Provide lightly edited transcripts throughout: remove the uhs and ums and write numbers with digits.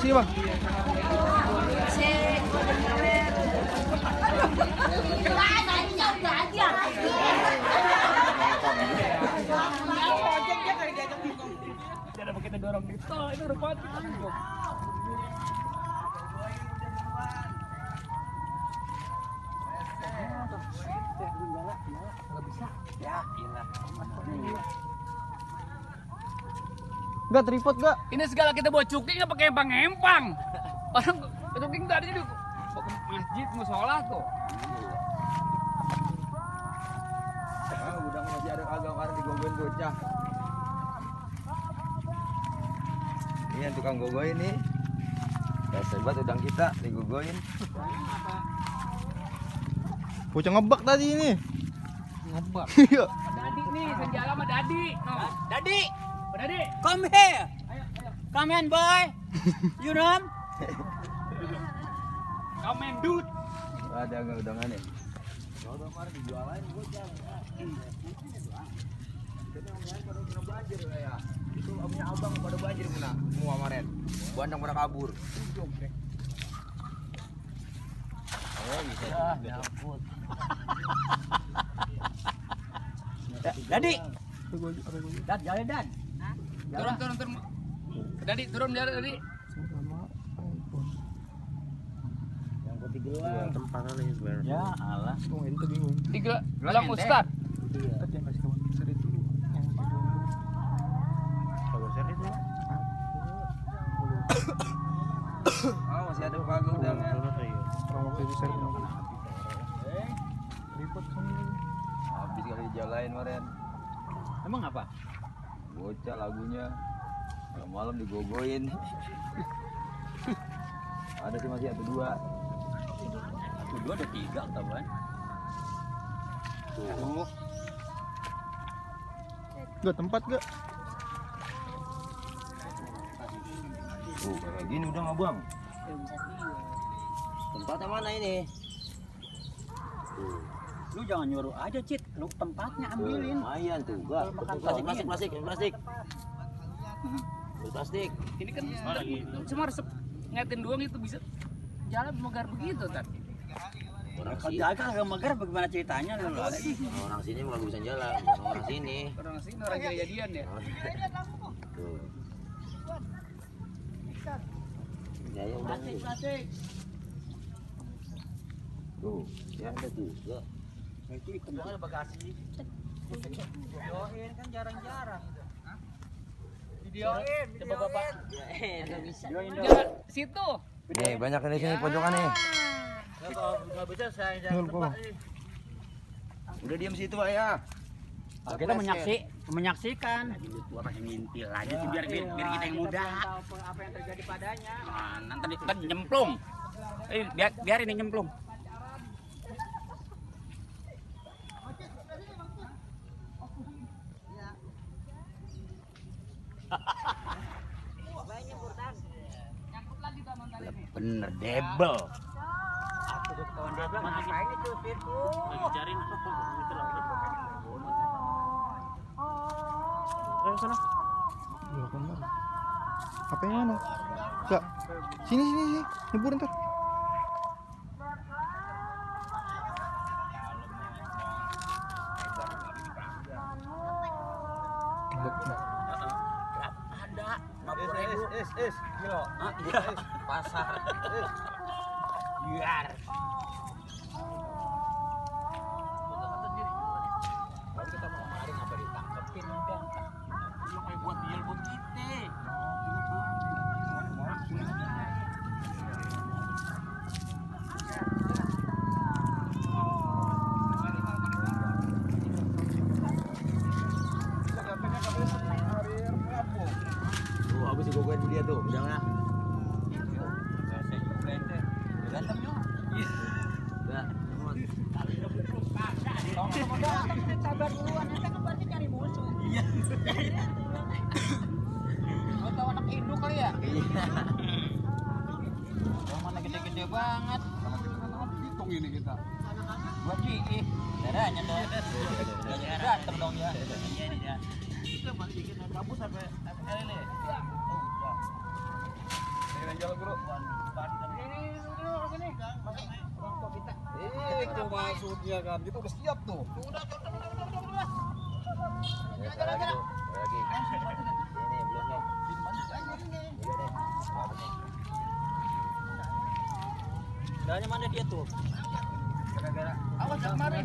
sini bang. Jangan kita dorong gitu, itu rupat kita juga. Nggak bisa. Ya, gila. Enggak tripod enggak? Ini segala kita bawa cuking nggak pakai empang-empang. Orang cuking tadi di masjid musola tuh. Udah masih ada agak karena digogoin bocah. Ini yang tukang gogoin nih. Dasar banget udang kita digogoin. Bocah ngebak tadi ini. Ngebak. Iya. Dadi nih, senjala sama Dadi. Dadi. Dadi. Come here. Come in, boy. You know? Come and dude. Ada enggak udangan nih? Kalau kemarin dijualin bocah. Banjir ya. Itu punya abang pada banjir kena semua kemarin. Bandang pada kabur. Oh, bisa. Ya, ampun. Dadi. Dad, jalan Dad. Turun. Dadi, turun jalan Dadi. Yang ketiga tempanan nih sebenarnya. Ya, alah. Oh, itu bingung. Gelang Ustad. Iya. Yang kasih kawan seri dulu. Kalau seri itu. Oh, masih ada kagak udangnya. Orang waktu itu seri. Tripod sama. Habis kali dijalain kemarin. Emang apa? Bocah lagunya. Malam digogoin. Ada sih masih satu dua. Dua ada tiga, kawan. Tuh. Enggak tempat enggak? Tuh, kayak gini udah nggak bang? Tempatnya mana ini? Tuh. Lu jangan nyuruh aja, Cit. Lu tempatnya ambilin. Lumayan tuh, gak? Plastik. Plastik. Ini kan cuma resep ngatin doang itu bisa jalan megar begitu tadi. Orang Kalau sini, jaga agak megar bagaimana ceritanya lu? orang sini nggak bisa jalan, bukan orang sini. Orang sini orang jadian ya. Tuh. Ya udah nih. Tuh, ya ada tuh. Ya. Itu ikan ada bagasi. Videoin kan jarang-jarang. Videoin, coba Bapak. Enggak bisa. Jangan situ. Nih, banyak di sini pojokan nih. Kalau enggak bisa saya Nul, Bang. Udah diam situ, ya. kita menyaksikan. Gua pakai ngintil aja sih biar kita yang muda. Apa yang terjadi padanya? Nanti kan nyemplung. Biar ini nyemplung. Bener debel. Aku tuh kawan dia bilang ngapain itu situ? Lagi cari itu lah. Ayo sana. Belakang mana? Apa yang mana? Enggak. Sini. Nyebur ntar. Ada 50.000. Kilo. Iya. Pasar. Biar. Kalau kita mau kemarin apa ditangkepin udah. Lu kayak buat deal buat kita. Tuh, habis digogoin dia tuh, udangnya. Ganteng juga. Udah. Sabar duluan, nanti kan berarti cari musuh. Iya. Lo tau anak Indo kali ya? Iya. Yang mana gede-gede banget. Hitung ini kita. Gua GI. Darahnya dong. Ganteng dong ya. Iya ini ya. Itu balik bikin kabus sampai ini. Itu maksudnya kan, kita udah siap tuh. Ya, lagi tuh, lagi. Ini belum nih. Dari mana dia tuh? Gara-gara Awas kemarin.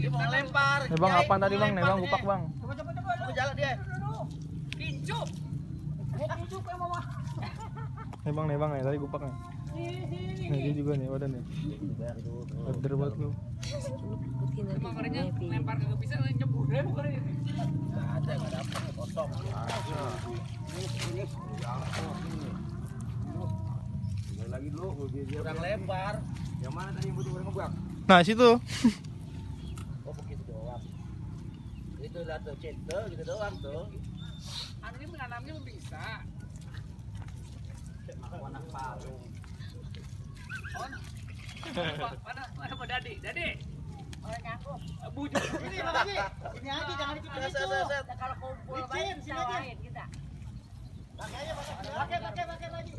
Kita lempar. Bang, apaan tadi bang? Bang, gupak bang. Coba jalan dia. Kincu. Bang, tadi gupak nih. Nah, dia juga nih, wadah nih. Wader banget lu. Makanya lempar kagak bisa nyebur deh bukan ini. Ada enggak dapat kosong. Lagi dulu, kurang lebar. Yang mana tadi yang butuh ngebak? Nah, situ. Oh, begitu doang. Itu lah tuh cinta gitu doang tuh. Anu ini menanamnya bisa. Anak palung. Mana Pak Dadi? Dadi. Bujuk. Ini lagi. Ini aja jangan ikut itu. Kalau kumpul banyak sawain kita. Pakai lagi.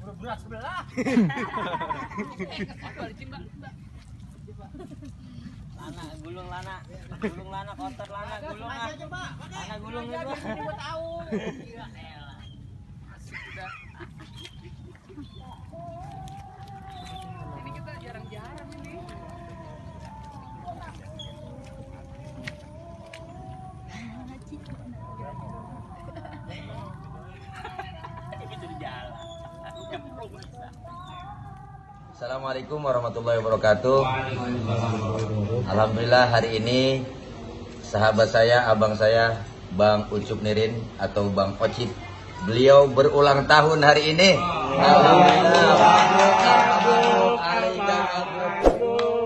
Udah berat sebelah. Lana, gulung lana. Gulung lana, kotor lana, gulung lana. Pakai aja, Mbak. Pakai. Lana gulung Ini itu. aja, ini buat tahu. Ini kita jarang-jarang ini. Assalamualaikum warahmatullahi wabarakatuh. Alhamdulillah hari ini sahabat saya, abang saya, Bang Ucup Nirin atau Bang Ocit, beliau berulang tahun hari ini. Alhamdulillah.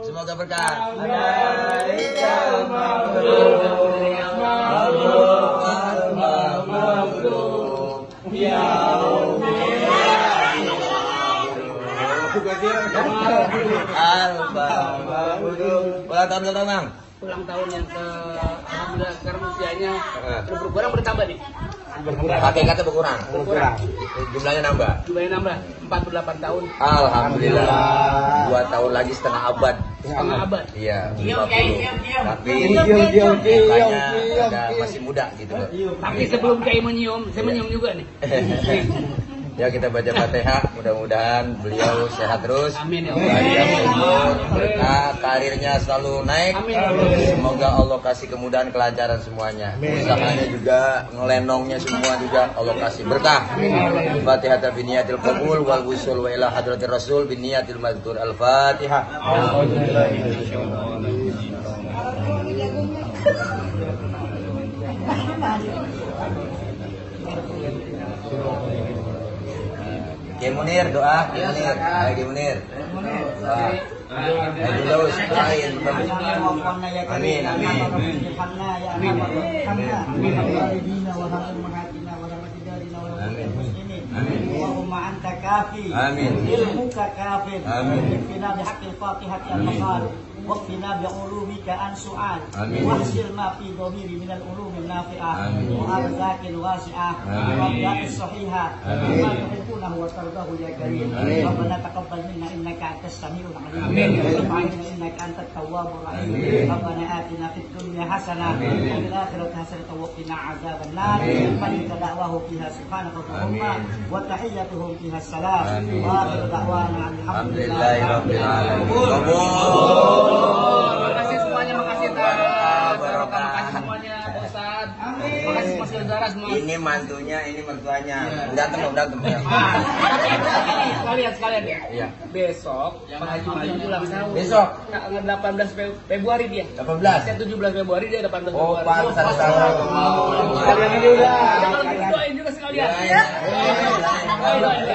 Semoga berkah. Ulang tahun berapa, Bang? Ulang tahun yang ke alhamdulillah sekarang usianya berkurang bertambah nih. Pakai kata berkurang. Jumlahnya nambah. Jumlahnya nambah 48 tahun. Alhamdulillah. 2 tahun lagi setengah abad. Setengah abad. Iya. 50. Tapi mukanya masih muda gitu loh. Tapi sebelum Kiai menyium, saya menyium juga nih. Ya kita baca Fatihah, mudah-mudahan beliau sehat terus. Amin ya Bahagia Allah. umur, berkah, karirnya selalu naik. Amin. Semoga Allah kasih kemudahan, kelancaran semuanya. Usahanya juga, ngelenongnya semua juga Allah kasih berkah. Fatihah biniyatil qabul wal wusul wa ila hadratir rasul biniyatil mazkur. Al-Fatihah. Kiai Munir doa, Kiai Munir, Kiai Munir. Dulu doain. Amin, amin. Allahumma anta kafi. Amin. Ilmuka kafir. Amin. Ikfina bihaqqil fatihati al-maqal. Wakfina bi'ulumika an su'al. Amin. Wahsil ma fi dhamiri minal ulumi nafi'ah. Amin. Wa arzaqil wasi'ah. Amin. Wa abda'is sahihah. Amin. Wa tuhibbunahu wa tardahu ya karim. Amin. Rabbana taqabbal minna innaka antas samiul alim. Amin. Wa inna innaka antat tawwabur rahim. Amin. Rabbana atina fid dunya hasanah. Amin. Wa fil akhirati hasanah wa qina adzaban nar. Amin. Wa da'wahu fiha subhanaka Amin. wa tahiyyatuhum fiha salam. Amin. Wa akhiru da'wana Alhamdulillahi rabbil alamin. Terima kasih semuanya, makasih barokah, makasih semuanya Pak Ustadz. Makasih Mas Saudara semua. Ini mantunya, ini mertuanya. Berantem dong, berantem ya. Sekalian ya. Iya. Besok Pak Haji Mali ulang tahun. Besok? Tanggal 18 Februari dia. 18. Saya 17 Februari, dia 18 Oh, Februari. pantas salah. Sekalian aja udah. Kalau gitu doain juga sekalian. Ya. Doain.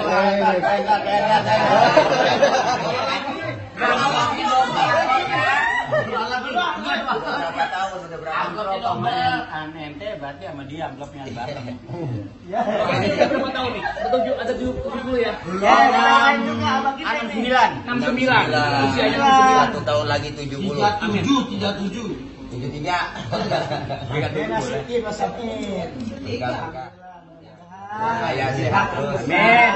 Berapa tahun udah berapa? Ente berarti sama dia amplopnya bareng. Berapa tahun nih? Ada 70 ya? Ya, doakan juga abang kita ini. 69. Usianya 1 tahun lagi 70. 73. Nasikin masakin. Kaya sehat terus. Amin.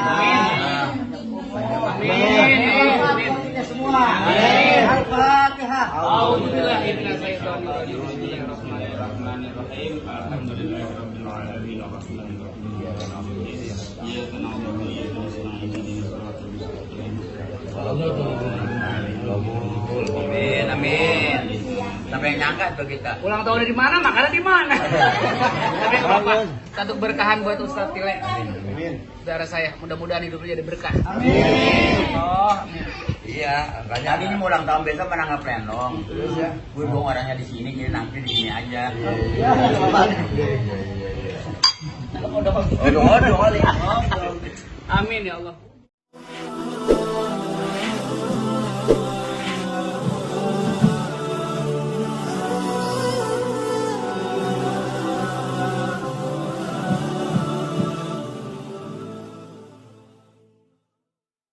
Kita semua. Al-Fatihah. Bismillahirrahmanirrahim. Alhamdulillahirabbil alamin. Amin, amin. Sampai yang nyangka tuh kita. Ulang tahunnya di mana? Makannya di mana? Tapi apa? Satu berkahan buat Ustadz Tile. Amin. Saudara saya, mudah-mudahan hidupnya jadi berkah. Amin. Oh, Iya, makanya Tadi ini mau ulang tahun besok mana ngeplenong. Terus ya, gue dong orangnya di sini, jadi nanti di sini aja. Aduh, amin ya Allah.